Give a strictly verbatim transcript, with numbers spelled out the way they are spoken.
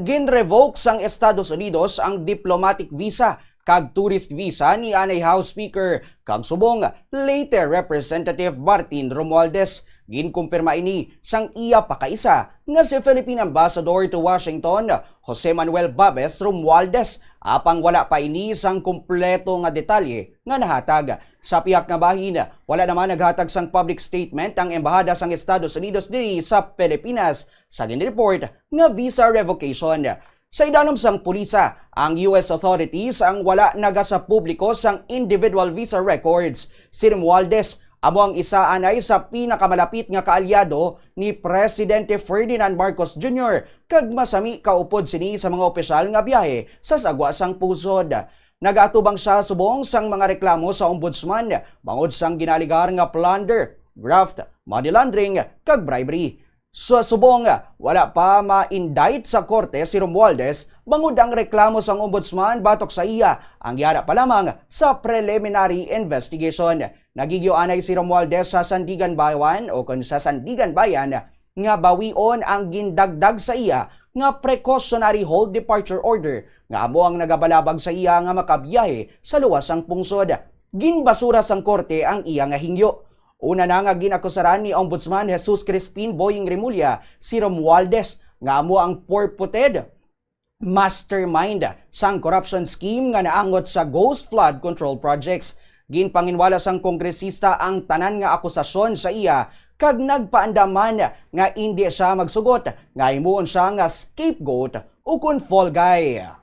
Ginrevoke sang Estados Unidos ang diplomatic visa kag tourist visa ni anay House Speaker kag subong late Representative Martin Romualdez. Ginkumpirma ini sang iya pakaisa nga si Philippine Ambassador to Washington, Jose Manuel Babes Romualdez, apang wala pa ini sang kompleto nga detalye nga nahatag. Sa pihak nga bahin, wala naman naghatag sang public statement ang Embahada sang Estados Unidos diri sa Pilipinas sa ginreport nga visa revocation. Sa idalom sang pulisa, ang U S authorities ang wala nagasapubliko sang individual visa records. Si Romualdez amo ang isa anay sa pinakamalapit nga kaalyado ni Presidente Ferdinand Marcos Junior, kag masami kaupod sini sa mga opisyal nga biyahe sa sagwa sang pusod. Nagaatubang siya subong sang mga reklamo sa Ombudsman bangod sang ginaligar nga plunder, graft, money laundering, kag bribery. Sa subong, wala pa ma-indict sa korte si Romualdez bangod ang reklamo sang Ombudsman batok sa iya ang yara pa lamang sa preliminary investigation. Nagigyo anay si Romualdez sa Sandiganbayan o kon sa Sandiganbayan nga bawion ang gindagdag sa iya nga precautionary hold departure order nga amo ang nagabalabag sa iya nga makabiyahe sa luwas sang pungsod. Ginbasura sang korte ang iya nga hingyo. Una na nga ginakusaran ni Ombudsman Jesus Crispin Boying Remulla si Romualdez nga amo ang purported mastermind sang corruption scheme nga naangot sa Ghost Flood Control Projects. Ginpanginwala sang kongresista ang tanan nga akusasyon sa iya kag nagpaandaman nga indi siya magsugot nga himuon siya nga scapegoat ukon fall guy.